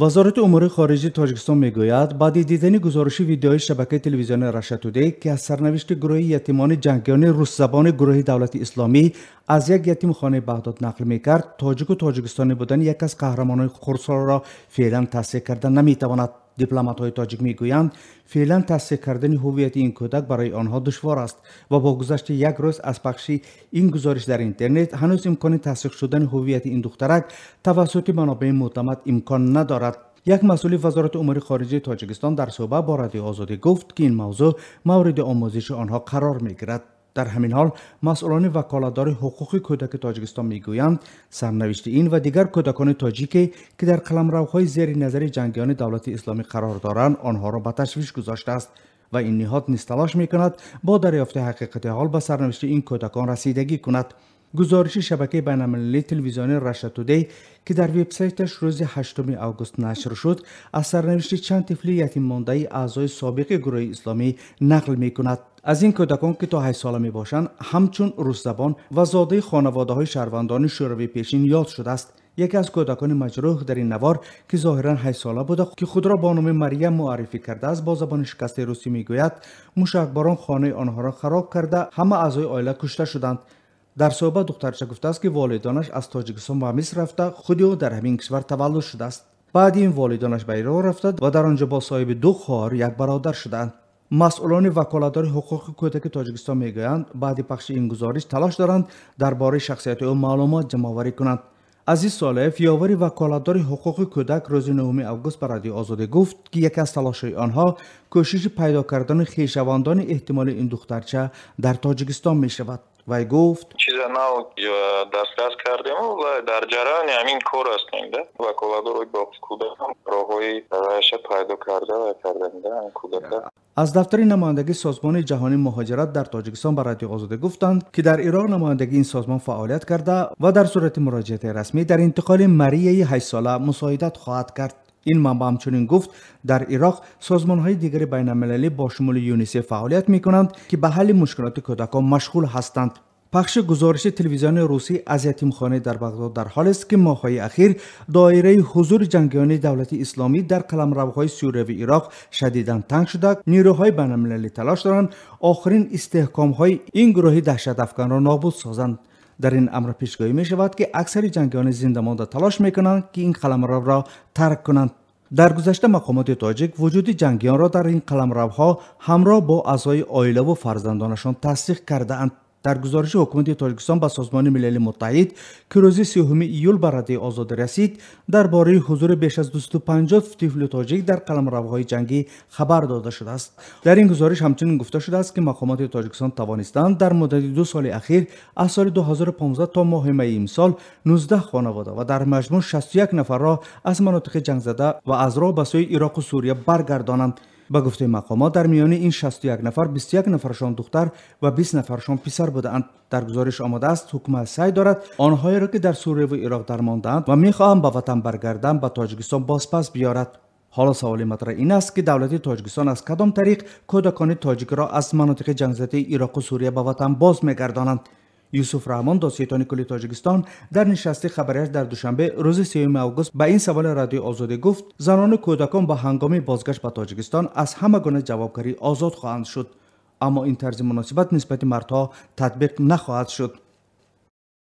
Вазорати умури хориҷии Тоҷикистон мегӯяд, баъди дидани гузориши видеои шабакаи телевизиони Russia Today, ки аз сарнавишти гурӯҳи ятимони ҷангиёни русзабони гурӯҳи давлати исломӣ аз як ятимхонаи Бағдод нақл мекард, тоҷику тоҷикистонӣ будани яке аз қаҳрамонони хурдсолро феълан тасдиқ карда наметавонад. Дипломатҳои тоҷик мегӯянд, феълан тасдиқ кардани ҳуввияти ин кӯдак барои онҳо душвор аст ва бо гузашти як рӯз аз пахши ин гузориш дар интернет ҳанӯз имкони тасдиқ шудани ҳуввияти ин духтарак тавассути манобеи мӯътамад имкон надорад. Як масъули Вазорати умури хориҷии Тоҷикистон дар суҳбат бо Радиои Озодӣ гуфт, ки ин мавзӯъ мавриди омӯзиши онҳо қарор мегирад. Дар ҳамин ҳол масъулони ваколатдори ҳуқуқи кӯдаки Тоҷикистон мегӯянд, сарнавишти ин ва дигар кӯдакони тоҷике, ки дар қаламравҳои зери назари ҷангиёни давлати исломӣ қарор доранд, онҳоро ба ташвиш гузоштааст ва ин ниҳод низ талош мекунад бо дарёфти ҳақиқати ҳол ба сарнавишти ин кӯдакон расидагӣ кунад. Гузориши шабакаи байналмилалии телевизионии Russia Today, ки дар вебсайташ рӯзи 8 август нашр шуд, аз сарнавишти чанд тифли ятиммондаи аъзои собиқи гурӯҳи исломӣ нақл мекунад. Аз ин кӯдакон, ки то 8 сола мебошанд, ҳамчун русзабон ва зодаи хонаводаҳои шаҳрвандони шӯравии пешин ёд шудааст. Яке аз кӯдакони маҷрӯҳ дар ин навор, ки зоҳиран 8 сола буда, ки худро бо номи Марьям муаррифӣ кардааст, бо забони шикастаи русӣ мегӯяд, мушакборон хонаи онҳоро хароб карда, ҳама аъзои оила кушта шуданд. Дар суҳбат духтарча гуфтааст, ки волидонаш аз Тоҷикистон ба Миср рафта, худи ӯ дар ҳамин кишвар таваллуд шудааст. Баъди ин волидонаш ба Ироқ рафта ва дар он ҷо бо соҳиби 2 хоҳар як бародар шуданд. Масъулони ваколатдори ҳуқуқи кӯдаки Тоҷикистон мегӯянд, баъди пахши ин гузориш талош доранд дар бораи шахсияти ӯ маълумот ҷамъоварӣ кунанд. Азиз Солеев, ёвари ваколатдори ҳуқуқи кӯдак, рӯзи 9 август ба Радиои Озодӣ гуфт, ки яке аз талошҳои онҳо кӯшиши пайдо кардани хешавандони эҳтимоли ин духтарча дар Тоҷикистон мешавад. Вай гуфт: чиза нав дастрас кардем ва дар ҷараёни ҳамин кор ҳастем. Ваколатдори кӯдак роҳҳои раша пайдо карда ва кардем кӯдака. Аз дафтари намояндагии Созмони ҷаҳонии муҳоҷират дар Тоҷикистон ба Радиои Озодӣ гуфтанд, ки дар Ироқ намояндагии ин созмон фаъолият карда ва дар сурати муроҷиати расмӣ дар интиқоли Марияи 8 сола мусоидат хоҳад кард. Ин манбаъ ҳамчунин гуфт, дар Ироқ созмонҳои дигари байналмилалӣ бо шумули ЮНИСЕФ фаъолият мекунанд, ки ба ҳалли мушкилоти кӯдакон машғул ҳастанд. Пахши гузориши телевизиони русӣ аз ятимхона дар Бағдод дар ҳолест, ки моҳҳои ахир доираи ҳузури ҷангиёни давлати исломӣ дар қаламравҳои Сурия ва Ироқ шадидан танг шуда, нерӯҳои байналмилалӣ талош доранд охирин истиҳкомҳои ин гурӯҳи даҳшатафканро нобуд созанд. Дар ин амр пешгӯӣ мешавад, ки аксари ҷангиёни зиндамонда талош мекунанд, ки ин қаламравро тарк кунанд. Дар гузашта мақомоти тоҷик вуҷуди ҷангиёнро дар ин қаламравҳо ҳамроҳ бо аъзои оилаву фарзандонашон тасдиқ кардаанд. Дар гузориши ҳукумати Тоҷикистон ба Созмони Милали Муттаҳид, ки рӯзи 3 июл ба Радиои Озодӣ расид, дар бораи ҳузури беш аз 250 тифли тоҷик дар қаламравҳои ҷангӣ хабар дода шудааст. Дар ин гузориш ҳамчунин гуфта шудааст, ки мақомоти Тоҷикистон тавонистанд дар муддати 2 соли ахир аз соли 2015 то моҳи майи имсол 19 хонавода ва дар маҷмӯъ 61 нафарро аз манотиқи ҷангзада ва аз роҳ ба сӯи Ироқу Сурия баргардонанд. Ба гуфтаи мақомот, дар миёни ин 61 нафар 21 нафаршон духтар ва 20 нафаршон писар будаанд. Дар гузориш омадааст, ҳукумат саъй дорад онҳоеро, ки дар Сурия ва Ироқ дармондаанд ва мехоҳанд ба ватан баргарданд, ба Тоҷикистон бозпас биёрад. Ҳоло саволи матраҳ ин аст, ки давлати Тоҷикистон аз кадом тариқ кӯдакони тоҷикро аз манотиқи ҷангзадаи Ироқу Сурия ба ватан боз мегардонанд. Юсуф Раҳмон, додситони кулли Тоҷикистон, дар нишасти хабарияш дар Душанбе рӯзи 3 август ба ин саволи Радиои Озодӣ гуфт, занону кӯдакон ба ҳангоми бозгашт ба Тоҷикистон аз ҳама гуна ҷавобгарӣ озод хоҳанд шуд, аммо ин тарзи муносибат нисбати мардҳо татбиқ нахоҳад шуд.